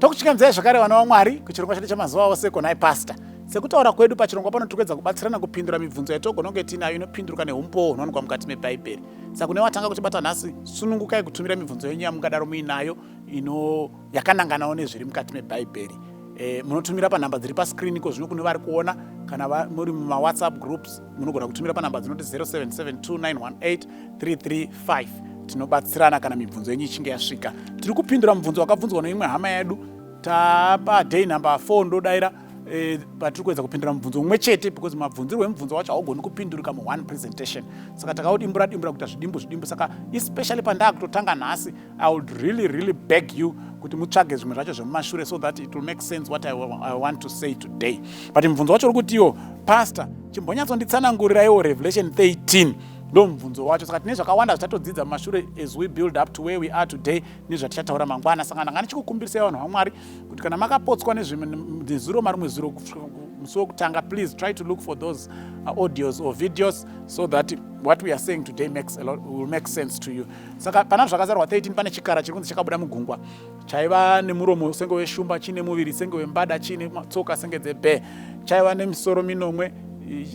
Tokuchingamidzai zvakare, vana vaMwari, kuchirongwa chedu chamazuva ose, Konai Pastor. Sekutaura kwedu pachirongwa pano, tiri kuedza kubatsirana kupindura mibvunzo yatogona kunge tiinayo inopinduruka neumbowo hunowanikwa mukati mebhaibheri. Saka kune watanga kutibata nhasi, sunungukai kutumira mibvunzo yenyu yamungadaro muinayo ino yakananganawo nezviri mukati mebhaibheri. Munotumira panhamba dziri pascreen iko zvino kune vari kuona. Kana muri mumawhatsapp groups, munogona kutumira panhamba dzinoti 0772918335. Tinobatsirana kana mibvunzo yenyu ichinge yasvika. Tiri kupindura mubvunzo wakabvunzwa neimwe hama yedu. Tapa day number 4 ndodayira patiri kuedza kupindura mubvunzo mumwe chete, because mabvunzirwo emubvunzo wacho haugoni kupindurika muone presentation. Saka takaudimbura dimbura kuita zvidimbu zvidimbu. Saka especially pandakutotanga nhasi, I would really really beg you kuti mutsvage zvimwe zvacho zvemumashure so that it will make sense what I want to say today. But mubvunzo wacho uri kutiwo, "Pastor, chimbonyatsonditsananguriraiwo Revelation 13." Ndo mubvunzo wacho. Saka tine zvakawanda zvatatodzidza mumashure as we build up to where we are today nezvatichataura mangwana. Saka ndanga ndichikukumbirisai, vanhu vaMwari, kuti kana makapotswa nezuro, marimwe zuro, musi wekutanga, please try to look for those audios or videos so that what we are saying today makes a lot, will make sense to you. Saka pana Zvakazarwa 13 pane chikara chiri kunzi chakabuda mugungwa, chaiva nemuromo senge weshumba, chiine muviri senge wembada, chiine tsoka senge dzebhee, chaiva nemisoro minomwe,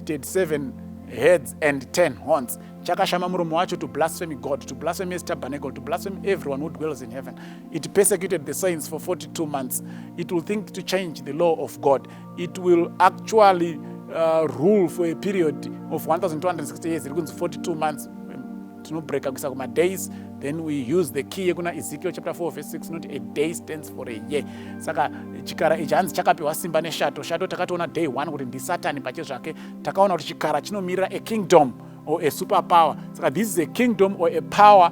37 heads and 10 horns. Chakashama muromo wacho to blaspheme God, to blaspheme his tabernacle, to blaspheme everyone who dwells in heaven. It persecuted the saints for 42 months. It will think to change the law of God. It will actually rule for a period of 1260 years. Iri kunzi 42 months, tinobreaka kuisa kumadays, then we use the key yekuna Ezekiel chapter 4 verse 6, not a day stands for a year. Saka chikara ichi hanzi chakapiwa simba neshato. Shato takatoona day one kuti ndisatani pache zvake. Takaona kuti chikara chinomirira a kingdom or a super power. Saka this is a kingdom or a power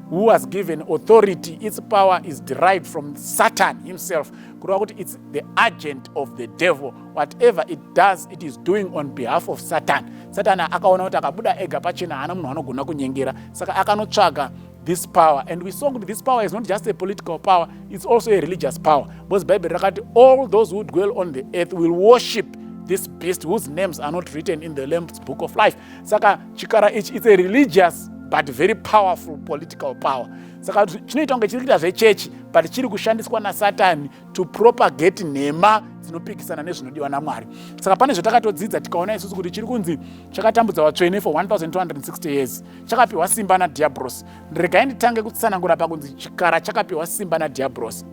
who was given authority. Its power is derived from Satan himself, kureva kuti it's the agent of the devil. Whatever it does, it is doing on behalf of Satan. Satan akaona kuti akabuda ega pachena, haana munhu anogona kunyengera, saka akanotsvaga this power. And we saw kuti this power is not just a political power, it's also a religious power, because Bible rakati all those who dwell on the earth will worship this beast whose names are not written in the Lamb's book of life. Saka chikara ichi, it's a religious but very powerful political power. Saka chinoita kunge chiri kuita zvechechi, but chiri kushandiswa nasatani to propagate nhema dzinopikisana nezvinodiwa naMwari. Saka pane zvatakatodzidza, tikaona isusu kuti chiri kunzi chakatambudza vatsvene for 1260 years, chakapiwa simba nadhiabhurosi. Regai nditange kutsanangura pakunzi chikara chakapiwa simba nadhiabhurosi.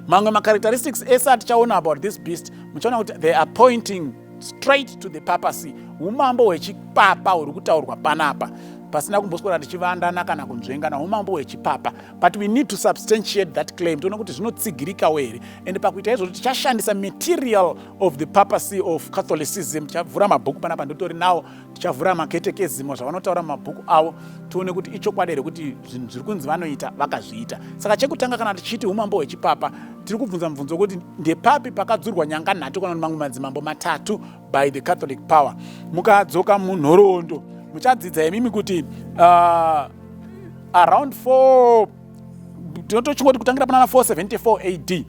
Mamwe macharacteristics ese atichaona about this beast, muchaona kuti they are pointing straight to the papacy. Umambo hwechipapa huri kutaurwa panapa, pasina kumboswera tichivandana kana kunzvengana. Umambo hwechipapa, but we need to substantiate that claim, toona kuti zvinotsigirikawo here. And pakuita izvozvo, tichashandisa material of the papacy of Catholicism. Tichavhura mabhuku panapa, ndotori nawo. Tichavhura maketekezimo, zvavanotaura mumabhuku avo, tione kuti ichokwadi here kuti zvinhu zviri kunzi vanoita vakazviita. Saka chekutanga, kana tichiti umambo hwechipapa, tiri kubvunza mubvunzo wekuti ndepapi pakadzurwa nyanga nhatu kana kuti mamwe madzimambo matatu by the Catholic power. Mukadzoka munhoroondo, muchadzidza imimi kuti around 4, tinotochingoti kutangira panana 474 AD,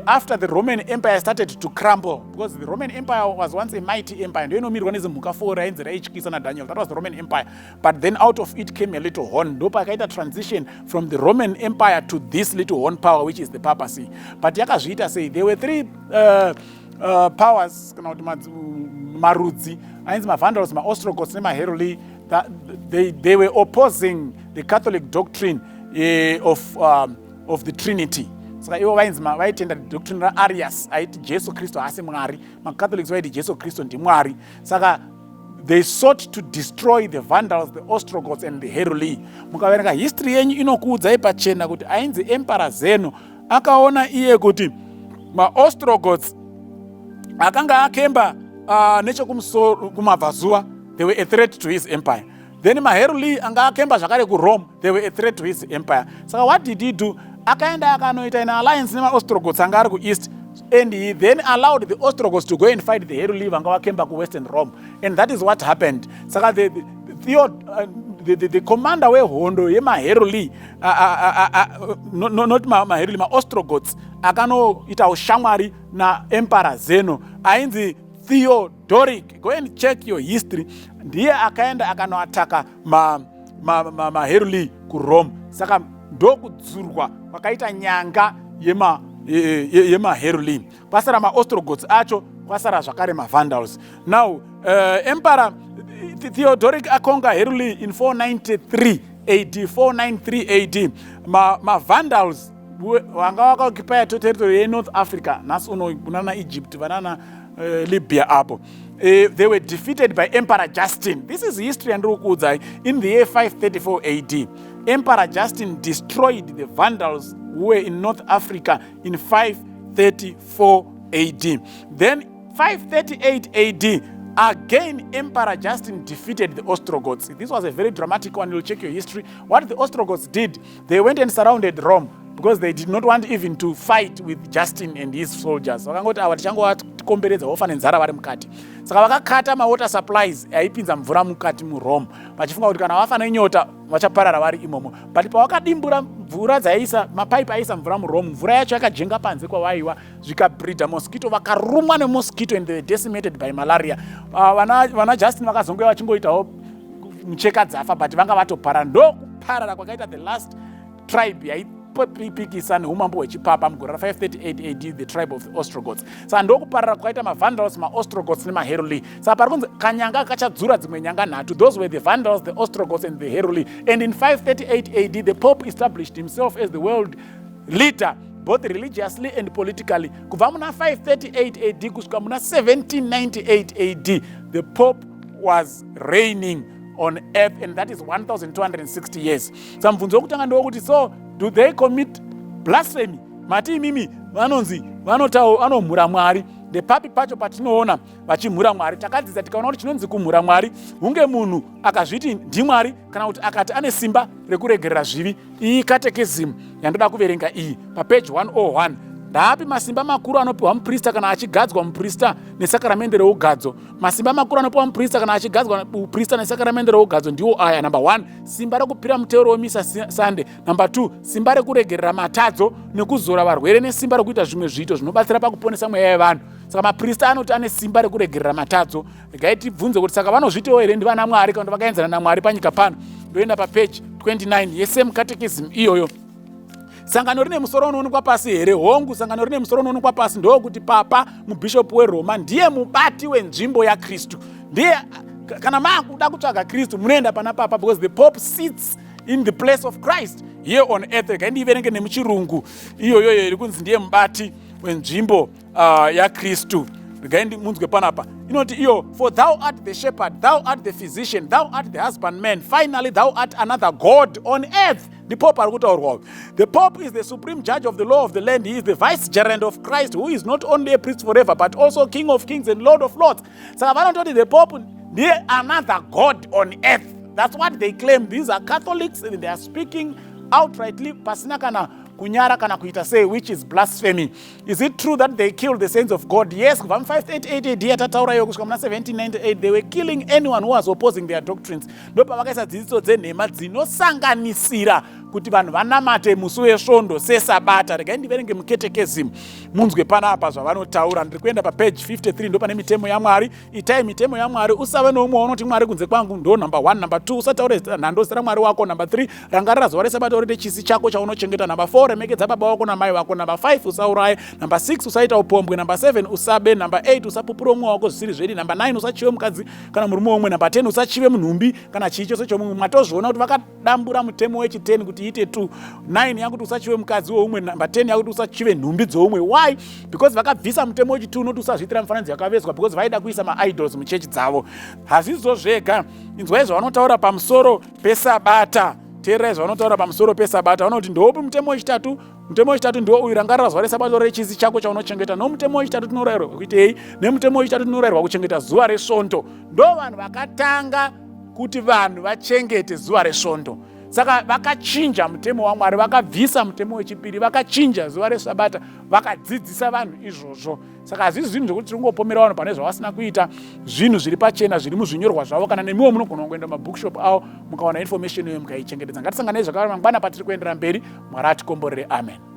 after the Roman Empire started to crumble, because the Roman Empire was once a mighty empire, ndo inomirwa nezimhuka 4 rainzi raityisa naDaniel. That was the Roman Empire, but then out of it came a little horn. Ndo pakaita transition from the Roman Empire to this little horn power, which is the papacy. But yakazviita sei? There were three powers, kana kuti marudzi ainzi maVandals, maOstrogoths nemaHeruli. They were opposing the Catholic doctrine of the Trinity. Saka ivo vainzi vaitenda doctrine raArius, aiti Jesu Kristu haasi Mwari. MaCatholics vaiti Jesu Kristu ndiMwari. Saka they sought to destroy the Vandals, the Ostrogoths and the Heruli. Mukaverenga history yenyu, inokuudzai pachena kuti ainzi Emperor Zeno akaona iye kuti maOstrogoths akanga akemba nechekumusoro kumabvazuva, they were a threat to his empire. Then maHeruli anga akemba zvakare kuRome, they were a threat to his empire. Saka what did he do? Akaenda akanoita an alliance nemaOstrogoths anga ari kueast, and he then allowed the Ostrogoths to go and fight the Heruli vanga vakemba kuwestern Rome, and that is what happened. Saka the commander wehondo yemaHeruli, no, no, not maHeruli, maOstrogoths, akanoita ushamwari naEmperor Zeno ainzi Theodoric. Go and check your history. Ndiye akaenda akanoataka maHeruli kuRome. Saka ndokudzurwa kwakaita nyanga yema yemaHeruli. Kwasara maOstrogoths acho, kwasara zvakare maVandals. Now Emperor Theodoric aconquer Heruli in 493 AD. 493 AD, maVandals vanga vakaoccupya territory yeNorth Africa nhasi uno, kunana Egypt, vanana Libya apo. They were defeated by Emperor Justin. This is history yandiri kukuudzai. In the year 534 AD, Emperor Justin destroyed the Vandals who were in North Africa in 534 AD. Then 538 AD, again Emperor Justin defeated the Ostrogoths. This was a very dramatic one. You'll check your history. What the Ostrogoths did, they went and surrounded Rome because they did not want even to fight with Justin and his soldiers. Vakangoti ava tichangovakomberedza, vofa nenzara vari mukati. Saka vakakata mawater supplies aipinza mvura mukati muRome, vachifunga kuti kana vafa nenyota vachaparara vari imomo. But pavakadimbura mvura dzaiisa, mapaipi aisa mvura muRome, mvura yacho yakajenga panze kwavaiwa, zvikabreeda mosquito. Vakarumwa nemosquito and they were decimated by malaria. Vana Justin vakazongouya vachingoitawo mucheka dzafa, but vanga vatoparara. Ndokuparara kwakaita the last tribe yaipikisa neumambo hwechipapa mugore ra538 AD, the tribe of the Ostrogoths. Saka ndokuparara kwakaita maVandals, maOstrogoths nemaHeruli. Saka pari kunzi kanyanga kachadzura dzimwe nyanga nhatu. Those were the Vandals, the Ostrogoths and the Heruli. And in 538 AD, the Pope established himself as the world leader, both religiously and politically. Kubva muna 538 AD kusvika muna 1798 AD, the Pope was reigning on earth, and that is 1260 years. Saka mubvunzo wokutanga ndewekuti, so do they commit blasphemy? Mati imimi vanonzi vanomhura Mwari. Ndepapi pacho patinoona vachimhura Mwari? Takadzidza tikaona kuti chinonzi kumhura Mwari hunge munhu akazviti ndiMwari kana kuti akati ane simba rekuregerera zvivi. Iyi katekezimu yandoda kuverenga iyi papeji 101. Ndaapi masimba makuru anopiwa muprista kana achigadzwa muprista nesakaramende reugadzo? Masimba makuru anopiwa muprista kana achigadzwa uprista nesakaramende reugadzo ndiwo aya: number 1, simba rekupira muteuro wemisa Sunday; number 2, simba rekuregerera matadzo nekuzora varwere, nesimba rekuita zvimwe zviito zvinobatsira pakuponesa mweya yevanhu. Saka maprista anoti ane simba rekuregerera matadzo. Regai tibvunze kuti saka vanozviitawo here, ndivana Mwari kana kuti vakaenzana naMwari panyika pano? Ndoenda papeji 29 yesame catechism iyoyo. Sangano rine musoro unoonekwa pasi here? Hongu, sangano rine musoro unoonekwa pasi. Ndokuti papa, mubhishopu weRoma, ndiye mubati wenzvimbo yaKristu. Ndiye kana maakuda kutsvaga Kristu munoenda pana papa, because the Pope sits in the place of Christ here on earth. Regai ndiiverenge nemuchirungu iyoyoyo iri kunzi ndiye mubati wenzvimbo yaKristu. Regai munzwe panapa. Inoti iyo, "For thou art the shepherd, thou art the physician, thou art the husbandman, finally thou art another god on earth." Ndipope ari kutaurwa. "The Pope is the supreme judge of the law of the land. He is the vicegerent of Christ, who is not only a priest forever but also King of kings and Lord of lords." Saka vanototi the Pope ndiye another god on earth. That's what they claim. These are Catholics and they are speaking outrightly pasina kana kunyara kana kuita sei, which is blasphemy. Is it true that they killed the saints of God? Yes. Kubva mu538 AD yatataura iyo kusvika muna 1798, they were killing anyone who was opposing their doctrines. Ndopavakaisa dzidziso dzenhema dzinosanganisira kuti vanhu vanamate musi wesvondo sesabata. Regai ndiverenge mukatekezimu munzwe panapa zvavanotaura. Ndiri kuenda papage 53. Ndo pane mitemo yaMwari. Itai mitemo yaMwari. Usave noumwe waunoti Mwari kunze kwangu. Ndo number 1. Number 2, usataure nhando zita raMwari wako. Number 3, rangarira zuva resabata urite chisi chako chaunochengeta. Number 4, remekedza baba wako namai wako. Number 5, usauraye. Number 6, usaita upombwe. Number 7, usabe. Number 8, usapupura umwe wako zvisiri zvedi. Number 9, usachive mukadzi kana murume womwe. Number 10, usachive munhumbi kana chii chose chomumwe. Matozviona kuti vakadambura mutemo wechi10 kuti iite 2. 9 yakuti usachive mukadzi woumwe, number 10 yakuti usachive nhumbi dzoumwe. Why? Because vakabvisa mutemo wechi2 unoti usazviitira mufananidzo yakavezwa, because vaida kuisa maidols muchechi dzavo. Hazvizvo zvega. Inzwai zvavanotaura pamusoro pesabata. Teererai zvavanotaura pamusoro pesabata. Vanoti, ndoupi mutemo wechitatu? Mutemo wechitatu ndiwo uyu: rangarira zuva resabato rechisi chako chaunochengeta. Nomutemo wechitatu tinorayirwa kuitei? Nemutemo wechitatu tinorayirwa kuchengeta zuva resvondo. Ndo vanhu vakatanga kuti vanhu vachengete zuva resvondo. Saka vakachinja mutemo waMwari, vakabvisa mutemo wechipiri, vakachinja zuva resabata, vakadzidzisa vanhu izvozvo. Saka hazvisi zvinhu zvekuti tiri kungopomera vanhu pane zvavasina kuita. Zvinhu zviri pachena zviri muzvinyorwa zvavo. Kana nemiwo munogona kungoenda mumabookshop avo mukawana information iyoyo mukaichengetedza. Ngatisanganei zvakare mangwana patiri kuendera mberi. Mwari atikomborere. Amen.